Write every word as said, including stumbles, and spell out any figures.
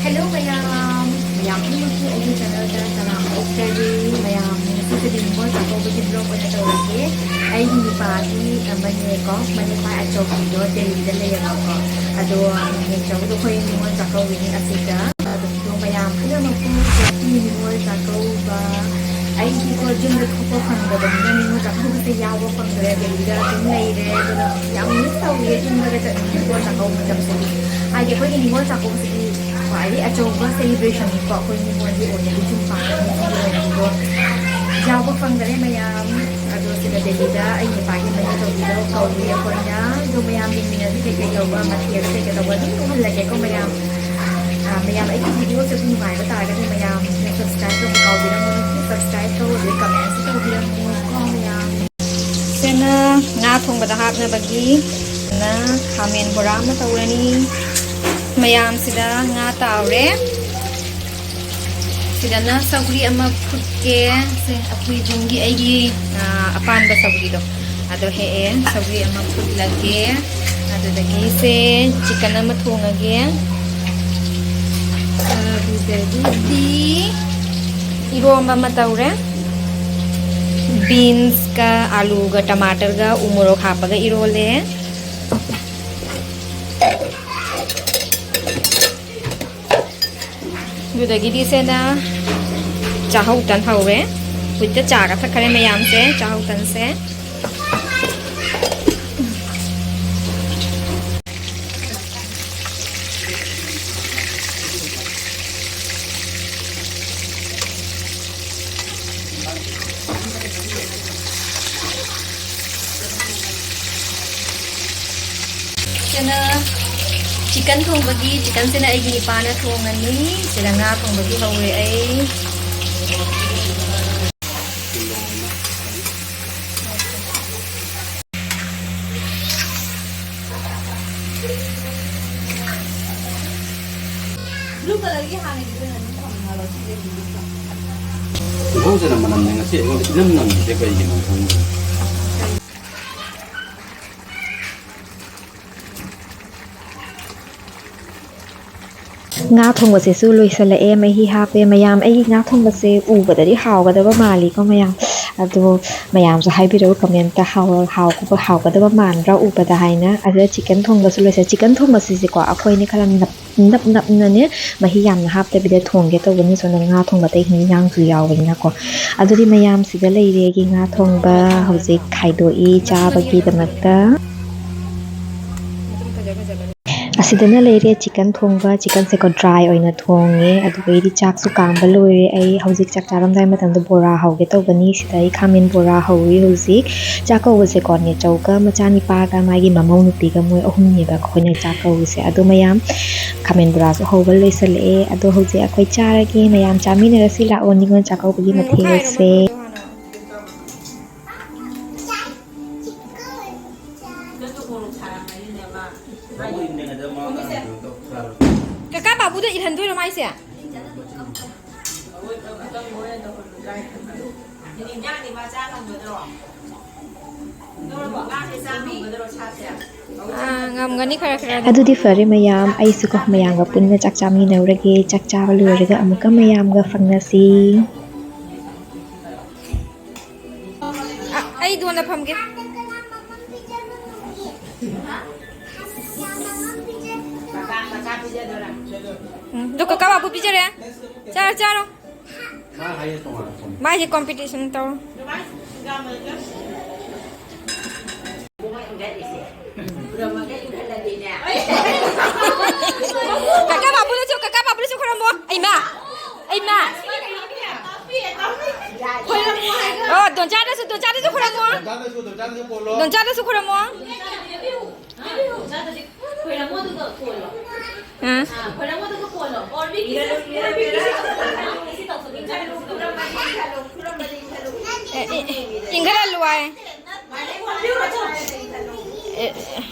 Hello ꯃꯌꯥꯝ, ꯃꯌꯥꯝ ꯄꯨꯝꯅꯃꯛꯀꯤ ꯑꯩꯒꯤ ꯆꯦꯅꯦꯜꯗ ꯁꯂꯥꯝ ꯑꯣꯛꯆꯔꯤ꯫ ꯃꯌꯥꯝ, ꯉꯁꯤꯁꯤꯗꯤ ꯅꯤꯉꯣꯜ ꯆꯥꯛꯀꯧꯕꯒꯤ ꯕ꯭ꯂꯣꯒ ꯑꯣꯏꯅ ꯇꯧꯔꯒꯦ꯫ ꯑꯩꯒꯤ ꯅꯨꯄꯥꯒꯤ ꯑꯃꯅꯦꯀꯣ, ꯃꯅꯦꯄꯥ ꯑꯆꯧꯕꯤꯗꯣ ꯗꯦꯜꯂꯤꯗ ꯂꯩꯌꯦꯕꯀꯣ꯫ ꯑꯗꯣ ꯅꯦꯛꯁ ꯌꯥꯔꯗꯣ ꯑꯩꯈꯣꯏ ꯅꯤꯉꯣꯜ ꯆꯥꯛꯀꯧꯒꯅꯤ ꯑꯁꯤꯗ꯫ ꯑꯗꯣ ꯃꯌꯥꯝ ꯄꯨꯝꯅꯃꯛꯄꯨ ꯍꯦꯄꯤ ꯅꯤꯉꯣꯜ ꯆꯥꯛꯀꯧꯕ꯫ ꯑꯩꯗꯤꯀꯣ ꯌꯨꯝꯗ ꯊꯣꯛꯄ ꯐꯪꯗꯕꯅꯤꯅ ꯅꯤꯉꯣꯜ ꯆꯥꯛꯀꯧꯕꯁꯦ ꯌꯥꯎꯕ ꯐꯪꯗ꯭ꯔꯦ, ꯗꯦꯜꯂꯤꯗ ꯑꯗꯨꯝ ꯂꯩꯔꯦ꯫ ꯑꯗꯨꯅ ꯌꯥꯝ ꯃꯤꯁ ꯇꯧꯋꯦ ꯌꯨꯝꯗꯒ ꯆꯠꯅꯤꯡꯉꯦ ꯅꯤꯉꯣꯜ ꯆꯥꯛꯀꯧꯕ ꯃꯇꯝꯁꯤꯗꯤ꯫ ꯍꯥꯏꯗꯤ ꯑꯩꯈꯣꯏꯒꯤ ꯅꯤꯉꯣꯜ ꯆꯥꯛꯀꯧꯕꯁꯤꯗꯤ ꯈ꯭ꯋꯥꯏꯗꯒꯤ ꯑꯆꯧꯕ ꯁꯦꯂꯦꯕ꯭ꯔꯦꯁꯟꯅꯤꯀꯣ ꯑꯩꯈꯣꯏ ꯅꯤꯉꯣꯜꯒꯤ ꯑꯣꯏꯅꯗꯤ, ꯌꯨꯝ ꯄꯥꯟꯕ ꯃꯤꯁꯤꯡꯒꯤ ꯑꯣꯏꯅꯗꯤꯀꯣ꯫ ꯌꯥꯎꯕ ꯐꯪꯗꯔꯦ ꯃꯌꯥꯝ꯫ ꯑꯗꯣ ꯁꯤꯗ ꯗꯦꯜꯂꯤꯗ ꯑꯩ ꯅꯨꯄꯥꯒꯤ ꯃꯅꯦ ꯇꯧꯕꯤꯗꯣ ꯀꯧꯔꯤ ꯑꯩꯈꯣꯏꯅ꯫ ꯑꯗꯣ ꯃꯌꯥꯝ ꯌꯦꯡꯃꯤꯟꯅꯁꯤ ꯀꯩꯀꯩ ꯇꯧꯕ, ꯃꯊꯦꯜ ꯀꯩꯀꯩ ꯇꯧꯕ ꯑꯗꯨꯝ ꯎꯍꯜꯂꯒꯦꯀꯣ ꯃꯌꯥꯝ꯫ ꯑ, ꯃꯌꯥꯝ ꯑꯩꯒꯤ ꯚꯤꯗꯤꯑꯣꯁꯦ ꯑꯗꯨꯝ ꯅꯨꯡꯉꯥꯏꯕ ꯇꯥꯔꯒꯗꯤ ꯃꯌꯥꯝꯅ ꯁꯕꯁꯀ꯭ꯔꯥꯏꯕ ꯇꯧꯕ ꯀꯥꯎꯕꯤꯔꯝꯒꯅꯨ꯫ ꯁꯕꯁꯀ꯭ꯔꯥꯏꯕ ꯇꯧ, ꯑꯗꯨꯗꯩ ꯀꯃꯦꯟꯁꯨ ꯇꯧꯕꯤꯔꯝꯃꯨꯀꯣ ꯃꯌꯥꯝ꯫ ꯁꯤꯅ ꯉꯥ ꯊꯣꯡꯕꯗ ꯍꯥꯞꯅꯕꯒꯤ ꯅ ꯈꯥꯃꯦꯟ ꯕꯣꯔꯥ ꯑꯃ ꯇꯧꯔꯅꯤ꯫ ꯃꯌꯥꯝꯁꯤꯗ ꯉꯥ ꯇꯥꯎꯔꯦ꯫ ꯁꯤꯗꯅ ꯁꯧꯒ꯭ꯔꯤ ꯑꯃ ꯐꯨꯠꯀꯦ꯫ ꯁꯦ ꯑꯩꯈꯣꯏ ꯌꯨꯝꯒꯤ ꯑꯩꯒꯤ, ꯑ, ꯑꯄꯥꯟꯕ ꯁꯧꯒ꯭ꯔꯤꯗꯣ ꯑꯗꯣ ꯍꯦꯛꯑꯦ꯫ ꯁꯧꯒ꯭ꯔꯤ ꯑꯃ ꯐꯨꯠꯂꯒꯦ꯫ ꯑꯗꯨꯗꯒꯤ ꯁꯦ ꯆꯤꯀꯟ ꯑꯃ ꯊꯣꯡꯉꯒꯦ꯫ ꯑꯗꯨꯗꯒꯤꯗꯤ ꯏꯔꯣꯝꯕ ꯑꯃ ꯇꯧꯔꯦ꯫ ꯕꯤꯟꯁꯀ ꯑꯥꯂꯨꯒ ꯇꯃꯥꯇꯔꯒ ꯎ ꯃꯣꯔꯣꯛ ꯍꯥꯞꯄꯒ ꯏꯔꯣꯜꯂꯦ꯫ ꯑꯗꯨꯗꯒꯤꯗꯤ ꯁꯦꯅ ꯆꯥꯍꯧ ꯇꯟ ꯍꯧꯔꯦ꯫ ꯍꯧꯖꯤꯛꯇ ꯆꯥꯒ ꯊꯛꯈꯔꯦ ꯃꯌꯥꯝꯁꯦ, ꯆꯥꯍꯧ ꯇꯟꯁꯦ꯫ ꯁꯤꯅ ꯆꯤꯀꯟ ꯊꯣꯡꯕꯒꯤ, ꯆꯤꯀꯟꯁꯤꯅ ꯑꯩꯒꯤ ꯅꯨꯄꯥꯅ ꯊꯣꯡꯉꯅꯤ꯫ ꯁꯤꯗ ꯉꯥ ꯊꯣꯡꯕꯒꯤ ꯍꯧꯔꯦ ꯑꯩ꯫ ꯕ꯭ꯂꯨ ꯀꯂꯔꯒꯤ ꯍꯥꯟꯅꯒꯤꯗꯨ ꯑꯣꯏꯅ ꯑꯗꯨꯝ ꯊꯝꯃꯣ ꯍꯥꯏꯕ, ꯁꯤꯁꯦ ꯍꯧꯖꯤꯛ ꯇꯤꯜꯍꯧꯁꯤꯅ ꯃꯅꯝꯅꯦ ꯉꯁꯤ ꯑꯩꯉꯣꯟꯗ ꯏꯅꯝ ꯅꯝꯃꯤꯁꯦ ꯀꯩꯒꯤꯅꯣ ꯈꯪꯗꯦ꯫ ꯉꯥ ꯊꯣꯡꯕꯁꯤꯁꯨ ꯂꯣꯏꯁꯤꯜꯂꯛꯑꯦ, ꯃꯍꯤ ꯍꯥꯞꯄꯦ꯫ ꯃꯌꯥꯝ, ꯑꯩꯒꯤ ꯉꯥ ꯊꯣꯡꯕꯁꯦ ꯎꯕꯗꯗꯤ ꯍꯥꯎꯒꯗꯕ ꯃꯥꯜꯂꯤꯀꯣ ꯃꯌꯥꯝ? ꯑꯗꯣ ꯃꯌꯥꯝꯁꯨ ꯍꯥꯏꯕꯤꯔꯛꯎ comment-ꯇ, ꯍꯥꯎ-, ꯍꯥꯎ-, ꯍꯥꯎꯒꯗꯕ ꯃꯥꯟꯕ꯭ꯔꯥ ꯎꯕꯗ ꯍꯥꯏꯅ꯫ ꯑꯗꯨꯗ chicken ꯊꯣꯡꯕꯁꯨ ꯂꯣꯏꯁꯤꯜꯂꯦ꯫ Chicken ꯊꯣꯡꯕꯁꯤꯁꯦꯀꯣ ꯑꯩꯈꯣꯏꯅ ꯈꯔ ꯅꯞ-, ꯅꯞ ꯅꯞꯅꯅꯦ, ꯃꯍꯤ ꯌꯥꯝꯅ ꯍꯥꯞꯇꯕꯤꯗ ꯊꯣꯡꯒꯦ ꯇꯧꯕꯅꯤ, ꯁꯣꯝꯗ ꯉꯥ ꯊꯣꯡꯕꯗ ꯍꯤꯟꯖꯥꯡꯁꯨ ꯌꯥꯎꯕꯅꯤꯅꯀꯣ꯫ ꯑꯗꯨꯗꯤ ꯃꯌꯥꯝꯁꯤꯗ ꯂꯩꯔꯦ ꯑꯩꯒꯤ ꯉꯥ ꯊꯣꯡꯕ, ꯍꯧꯖꯤꯛ ꯈꯥꯏꯗꯣꯛꯏ ꯆꯥꯕꯒꯤꯗꯃꯛꯇ꯫ ꯑꯁꯤꯗꯅ ꯂꯩꯔꯦ chicken ꯊꯣꯡꯕ꯫ Chicken-ꯁꯦꯀꯣ dry ꯑꯣꯏꯅ ꯊꯣꯡꯉꯦ꯫ ꯑꯗꯨꯒ ꯑꯩꯗꯤ ꯆꯥꯛꯁꯨ ꯀꯥꯝꯕ ꯂꯣꯏꯔꯦ꯫ ꯑꯩ ꯍꯧꯖꯤꯛ ꯆꯥꯛ ꯆꯥꯔꯝꯗꯥꯏ ꯃꯇꯝꯗ ꯕꯣꯔꯥ ꯍꯧꯒꯦ ꯇꯧꯕꯅꯤ꯫ ꯁꯤꯗ ꯑꯩ ꯈꯥꯃꯦꯟ ꯕꯣꯔꯥ ꯍꯧꯔꯤ ꯍꯧꯖꯤꯛ꯫ ꯆꯥꯛ ꯀꯧꯕꯁꯦꯀꯣ ꯅꯦꯆꯧꯒ ꯃꯆꯥꯅꯤꯄꯥꯒ ꯃꯥꯒꯤ ꯃꯃꯧ ꯅꯨꯄꯤꯒ ꯃꯣꯏ ꯑꯍꯨꯝꯅꯦꯕ ꯑꯩꯈꯣꯏꯅ ꯆꯥꯛ ꯀꯧꯔꯤꯁꯦ꯫ ꯑꯗꯣ ꯃꯌꯥꯝ, ꯈꯥꯃꯦꯟ ꯕꯣꯔꯥꯁꯨ ꯍꯧꯕ ꯂꯣꯏꯁꯤꯜꯂꯛꯑꯦ꯫ ꯑꯗꯣ ꯍꯧꯖꯤꯛ ꯑꯩꯈꯣꯏ ꯆꯥꯔꯒꯦ꯫ ꯃꯌꯥꯝ ꯆꯥꯃꯤꯟꯅꯔꯁꯤ ꯂꯥꯛꯑꯣ ꯅꯤꯉꯣꯜ ꯆꯥꯛꯀꯧꯕꯒꯤ ꯃꯊꯦꯜꯁꯦ꯫ ꯀꯀꯥ ꯕꯥꯕꯨꯗ ꯏꯜꯍꯟꯗꯣꯏꯔꯣ ꯃꯥꯏꯁꯦ? ꯑꯥ, ꯉꯝꯒꯅꯤ ꯈꯔ ꯈꯔ꯫ ꯑꯗꯨꯗꯤ ꯐꯔꯦ ꯃꯌꯥꯝ, ꯑꯩꯁꯨꯀꯣ ꯃꯌꯥꯝꯒ ꯄꯨꯟꯅ ꯆꯥꯛ ꯆꯥꯃꯤꯟꯅꯧꯔꯒꯦ꯫ ꯆꯥꯛ ꯆꯥꯕ ꯂꯣꯏꯔꯒ ꯑꯃꯨꯛꯀ ꯃꯌꯥꯝꯒ ꯐꯪꯅꯁꯤ꯫ ꯑ, ꯑꯩ ꯗꯣꯟꯗ ꯐꯝꯒꯦ꯫ ꯎꯝ, ꯑꯗꯨ ꯀꯀꯥ ꯕꯥꯕꯨ ꯄꯤꯖꯔꯦ꯫ ꯆꯥꯔꯣ, ꯆꯥꯔꯣ꯫ ꯃꯥ ꯍꯥꯏꯌꯦ ꯇꯣꯉꯥꯟꯅ ꯊꯝꯃꯦ꯫ ꯃꯥꯒꯤ competition ꯇꯧꯔꯣ꯫ ꯀꯀꯥ ꯕꯥꯕꯨꯅꯁꯨ, ꯀꯀꯥ ꯕꯥꯕꯨꯅꯁꯨ ꯈꯨꯔꯨꯝꯃꯣ꯫ ꯑꯩꯃ, ꯑꯩꯃ꯫ ꯑꯣ, ꯗꯣꯟꯆꯥꯗꯁꯨ, ꯗꯣꯟꯆꯥꯗꯁꯨ ꯈꯨꯔꯨꯝꯃꯣ꯫ ꯗꯣꯟꯆꯥꯗꯁꯨ, ꯗꯣꯟꯆꯥꯗꯁꯨ ꯄꯣꯜꯂꯣ꯫ ꯗꯣꯟꯆꯥꯗꯁꯨ ꯈꯨꯔꯨꯝꯃꯣ꯫ ꯑꯥ꯫ ꯑꯦ, ꯑꯦ, ꯑꯦ, ꯏꯪꯈꯠꯍꯜꯂꯨ ꯍꯥꯏ꯫ ꯑꯦ, ꯑꯦ꯫